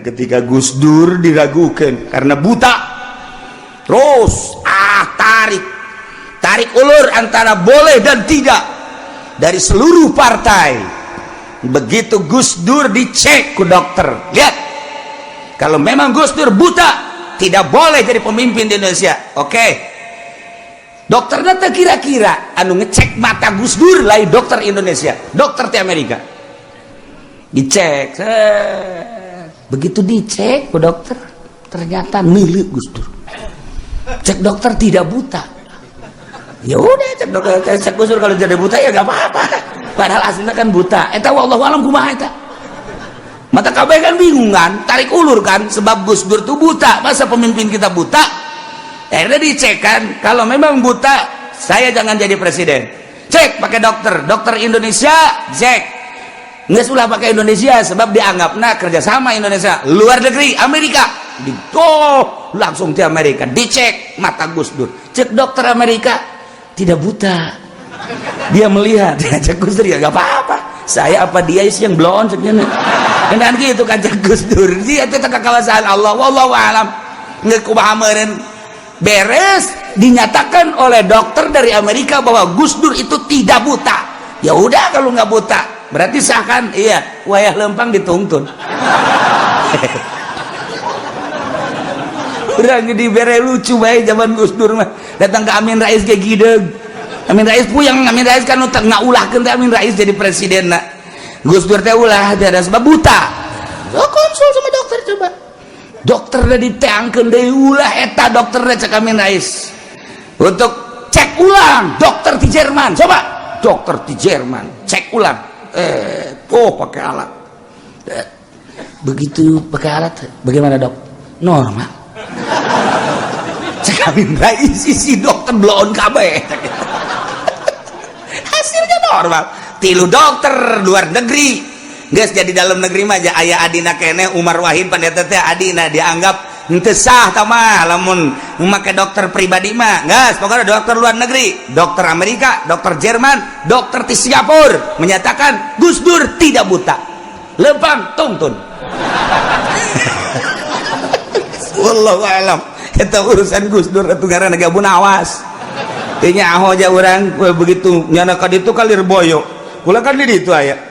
Ketika Gus Dur diragukan karena buta, terus tarik tarik ulur antara boleh dan tidak dari seluruh partai. Begitu Gus Dur dicek ke dokter, lihat, kalau memang Gus Dur buta, tidak boleh jadi pemimpin di Indonesia. Oke, dokternya teh kira-kira anu ngecek mata Gus Dur lain dokter Indonesia, dokter di Amerika. Dicek set. Begitu dicek ke dokter, ternyata milik Gus Dur, cek dokter, tidak buta. Ya udah, cek dokter, cek Gus Dur, kalau jadi buta ya gak apa-apa, padahal aslinya kan buta. Eta wallahu alam kumaha eta mata kabeh kan bingung kan, tarik ulur kan, sebab Gus Dur tuh buta, masa pemimpin kita buta? Akhirnya dicek kan, kalau memang buta, saya jangan jadi presiden. Cek pakai dokter, dokter Indonesia cek, nggak sulah pakai Indonesia sebab dianggap nah kerjasama Indonesia luar negeri Amerika di, oh, langsung di Amerika dicek mata Gus Dur. Cek dokter Amerika, tidak buta, dia melihat. Cek Gus Dur, ya gak apa-apa, saya apa dia sih yang blon ceknya dan gitu kan. Cek Gus Dur, dia itu kekuasaan Allah, wallahu alam nggak kumaha meureun. Beres, dinyatakan oleh dokter dari Amerika bahwa Gus Dur itu tidak buta. Ya udah, kalau nggak buta berarti sah kan? Iya, wayah lempang dituntun. Urang dibere lucu bae zaman Gus Dur mah. Datang ke Amin Rais kayak gideg. Amin Rais puyeng, Amin Rais kan ngaulahkeun teh Amin Rais jadi presiden na. Gus Dur teh ulah ada sebab buta. So, konsul sama dokter coba. Dokter udah diteangkeun deui, ulah eta dokter cek Amin Rais. Untuk cek ulang dokter di Jerman, coba dokter di Jerman cek ulang. Oh, pakai alat. Begitu pakai alat, bagaimana, Dok? Normal. Cek Amin Rais, isi dokter bloon kabeh. Hasilnya normal. Tilu dokter luar negeri. Geus jadi dalam negeri mah aja aya adina keneh Umar Wahid pendeta teh adina dianggap henteu sah tah mah lamun make dokter pribadi mah. Geus pokoknya dokter luar negeri, dokter Amerika, dokter Jerman, dokter di Singapura menyatakan Gus Dur tidak buta. Lempang tungtun. Wallahu alam. Eta urusan Gus Dur atuh ngaranna gabun awas. Teu nyaho aja urang begitu nyana ka ditu ka Lirboyo. Kula kan di ditu aya.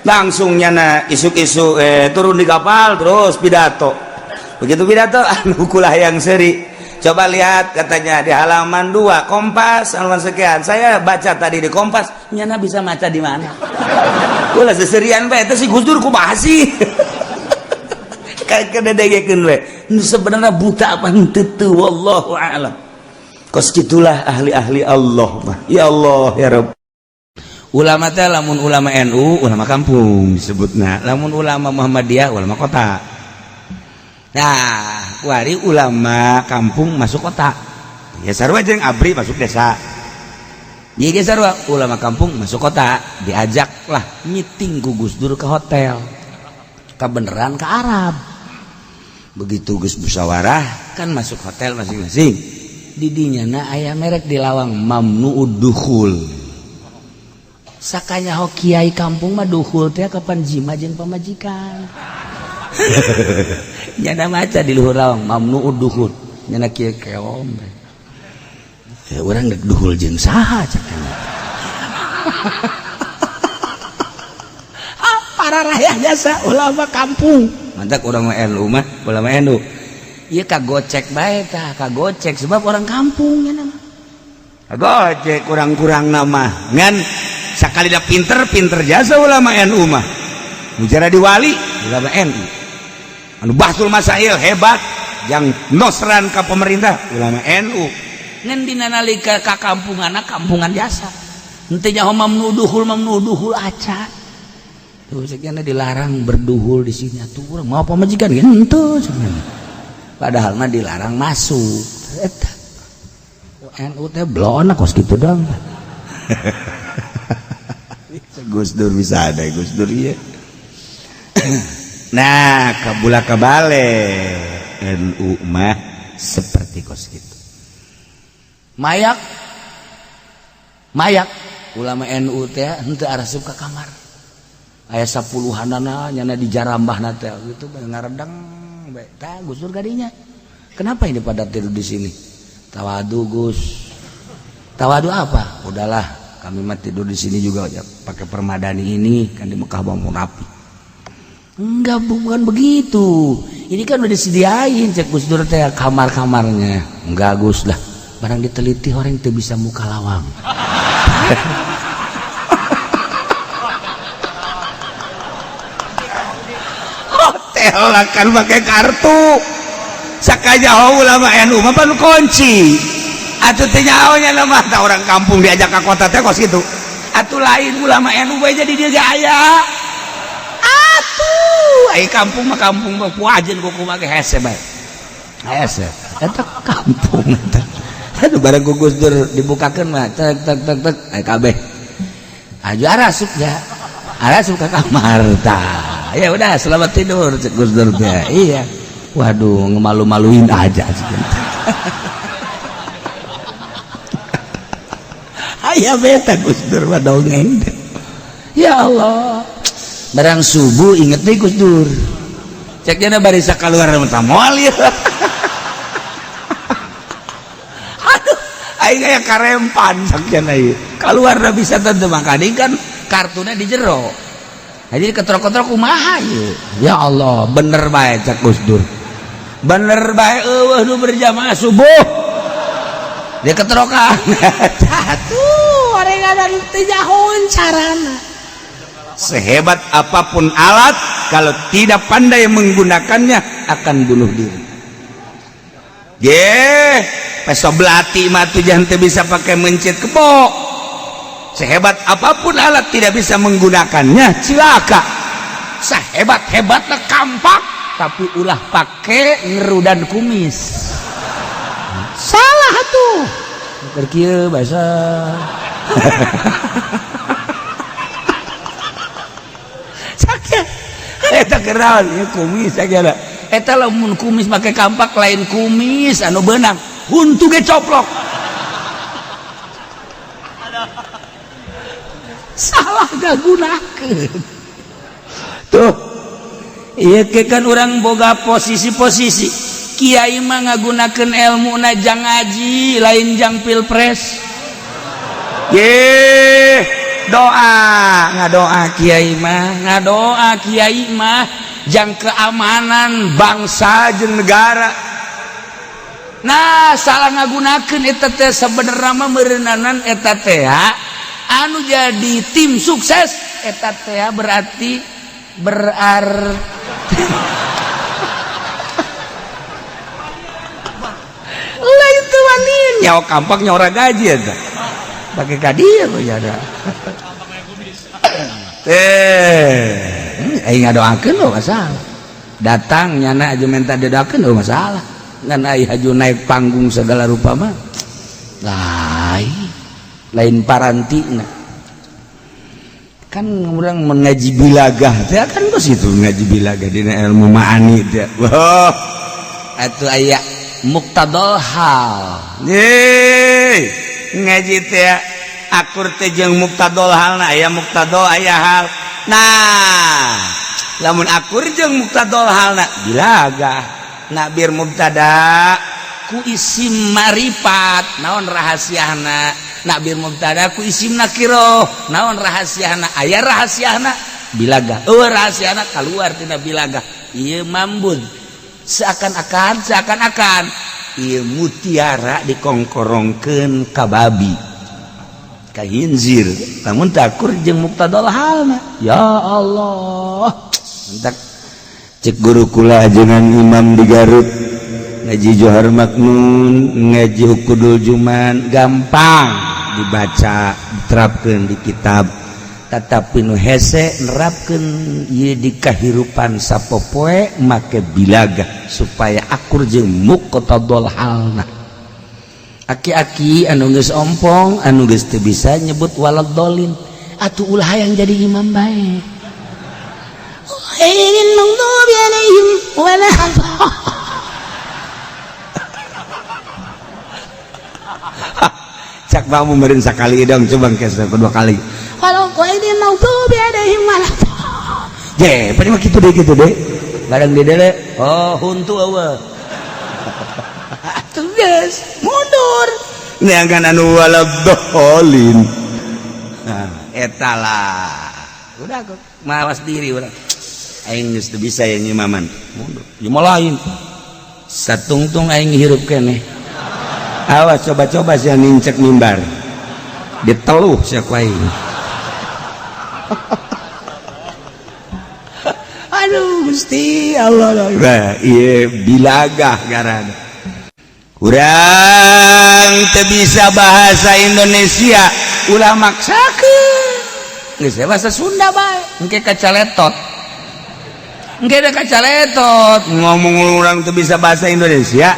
Langsung nyana isuk-isuk turun di kapal terus pidato. Begitu pidato anu kula yang seri. Coba lihat katanya di halaman 2 Kompas halaman sekian. Saya baca tadi di Kompas, nyana bisa maca di mana? Kula seserian bae eta si Gus Dur kumaha sih? Kayak kededegekeun we. Nu sebenarnya buta apa henteu teu, wallahu a'lam. Kos gitulah ahli-ahli Allah mah. Ya Allah ya Rabb. Ulama teh lamun ulama NU ulama kampung disebutna, lamun ulama Muhammadiyah ulama kota. Nah, kuari ulama kampung masuk kota. Ya sarua jeung ABRI masuk desa. Ieu ge sarua ulama kampung masuk kota, diajaklah meeting ku Gus Dur ke hotel. Kebeneran ke Arab. Begitu geus musyawarah kan masuk hotel masing-masing. Didinya na aya merek di lawang, mamnuud dukhul. Sakanya ho kiai kampung mah dukhul teh kapan jima jeung pamajikan. Nyana maca di luhur lawang mamnuud dukhul. Nyana kieu keom. Ya urang dek duhul jeung saha cek. Ah, para rakyat jasa ulama kampung. Mantak urang mah NU mah ulama NU. Ieu kagocek bae tah, kagocek sebab orang kampung nya mah. Kagocek kurang-kurang nama. Ngan sakali da pinter pinter jasa ulama NU mah. Bicara di wali ulama NU. Anu bahsul masail hebat yang nosran ka pemerintah ulama NU. Ngan dina nalika ka kampungan kampungan jasa. Henteu nyaho mamnuduhul mamnuduhul aca. Tuh sekian dilarang berduhul di sini atuh urang mau pamajikan henteu cenah. Padahal mah dilarang masuk. Eta NU teh blon kos kitu dong. Gus Dur bisa ada Gus Dur iya. Nah, kabula kabale NU mah seperti kos gitu. Mayak mayak ulama NU teh henteu arasup ka kamar. Aya sapuluhanana nyana di jarambahna teh gitu ngaredang. Lempang bae. Tah Gus Dur kadinya. Kenapa ini pada tidur di sini? Tawadu Gus. Tawadu apa? Udahlah, kami mah tidur di sini juga ya, pakai permadani ini kan di Mekah bang rapi. Enggak, bukan begitu. Ini kan udah disediain cek Gus Dur teh kamar-kamarnya. Enggak Gus lah. Barang diteliti orang itu bisa muka lawang. Hotel lah kan pakai kartu. Sakaja ulama NU mah pan kunci. Atuh teh nyaho nya mah tah orang kampung diajak ke kota teh kos kitu. Atuh lain ulama NU bae jadi dia ge aya. Atuh ai kampung mah puajeun ku kumaha ge hese bae. Hese. Eta kampung eta. Aduh barang ku Gus Dur dibukakeun mah tek tek tek tek ai kabeh. Aju arasup ya. Arasup ka kamar tah. Ya udah selamat tidur cek Gus Dur teh. Iya. Waduh ngemalu-maluin aja sih. Aya beta Gus Dur mah dongeng. Ya Allah. Barang subuh inget nih Gus Dur. Ceknya barisa keluar mah moal ya. Aduh, aing aya karempan sakjana ieu. Keluar da bisa tentu mangkading kan kartunya di jero. Jadi ketrok-ketrok kumaha ieu. Ya Allah, bener bae cek Gus Dur. Bener bae eueuh nu berjamaah subuh. Dia ketrokan. Atuh, orengan teu nyahoeun carana. Sehebat apapun alat, kalau tidak pandai menggunakannya akan bunuh diri. Ye, peso belati mah tuh jangan bisa pakai mencet kebo. Sehebat apapun alat tidak bisa menggunakannya, cilaka. Sehebat-hebatnya kampak, tapi ulah pakai ngerudan kumis. Salah tuh. Keur kieu bahasa. Sakit. Eta keran ieu kumis sakit. Eta lamun kumis make kampak lain kumis anu beunang, huntu ge coplok. Salah gagunakeun. Tuh. Ieu ke kan urang boga posisi-posisi. Kiai mah ngagunakeun elmuna jang ngaji lain jang pilpres. Ye, doa ngadoa kiai mah, ngadoa kiai mah jang keamanan bangsa jeung negara. Nah, salah ngagunakeun eta teh sabenerna mah meureunnanan eta teh anu jadi tim sukses eta teh berarti lain teu wani nyawa kampak nyawa gaji eta pakai kadir ya ada teh aing ngadoakeun lo masalah datang nyana aja minta didoakeun lo masalah ngan ai haju naik panggung segala rupa mah lain lain parantina kan orang mengaji bilagah teh kan bos itu ngaji bilagah dina ilmu ma'ani teh wah atuh aya muqtadal hal ye ngaji teh akur teh jeung muqtadal halna aya muqtadal aya hal nah lamun akur jeung muqtadal halna bilagah nabir mubtada ku isim marifat naon rahasiana nabir mubtada ku isim nakiro naon rahasiana aya rahasiana bilagah eueuh rahasiana kaluar tina bilagah ieu mambud seakan-akan seakan-akan ieu mutiara dikongkorongkeun ka babi ka hinzir lamun takur jeung muqtadal halna ya Allah entak cek guru kula ajengan imam di Garut ngaji Johar Maknun ngaji Ukudul Juman gampang dibaca diterapkan di kitab tetapi nu hese nerapkeun ieu di kahirupan sapopoe make bilagah supaya akur jeung muqtadal halna aki-aki anu geus ompong anu geus teu bisa nyebut waladhdallin atuh ulah hayang jadi imam bae ghairil maghdubi alaihim waladdallin. Cak mau meureun sakali dong coba kes kedua kali. Kalau ghairil maghdubi alaihim waladdallin. Je, pada mah kitu deh. Barang di dele, oh, huntu eueuh. Atuh geus mundur. Neangan anu waladhdallin. Nah, eta lah. Udah kok mawas diri urang. Aing geus teu bisa ya nyimaman. Mundur. Ieu mah lain. Satungtung aing hirup keneh. Awas coba-coba sia nincek mimbar. Diteluh sia ku aing. Aduh Gusti Allah. Nah, ieu bilagah garana. Urang teu bisa bahasa Indonesia, ulah maksakeun. Geus bahasa Sunda bae, engke kacaletot. Engke da kacaletot ngomong urang teu bisa bahasa Indonesia,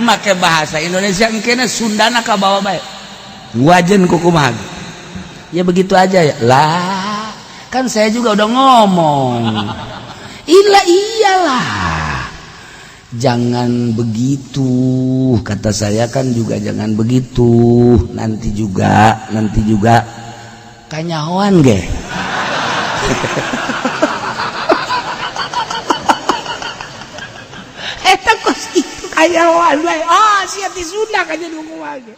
make bahasa Indonesia engke Sundana kabawa bae. Wajen kukumaha. Ya begitu aja ya. Lah, kan saya juga udah ngomong. Ilah iyalah. Jangan begitu, kata saya kan juga jangan begitu. Nanti juga kanyahoan ge. Eta kos kitu kanyahoan bae. Ah, sia ti Sunda ka jadi kumaha ge.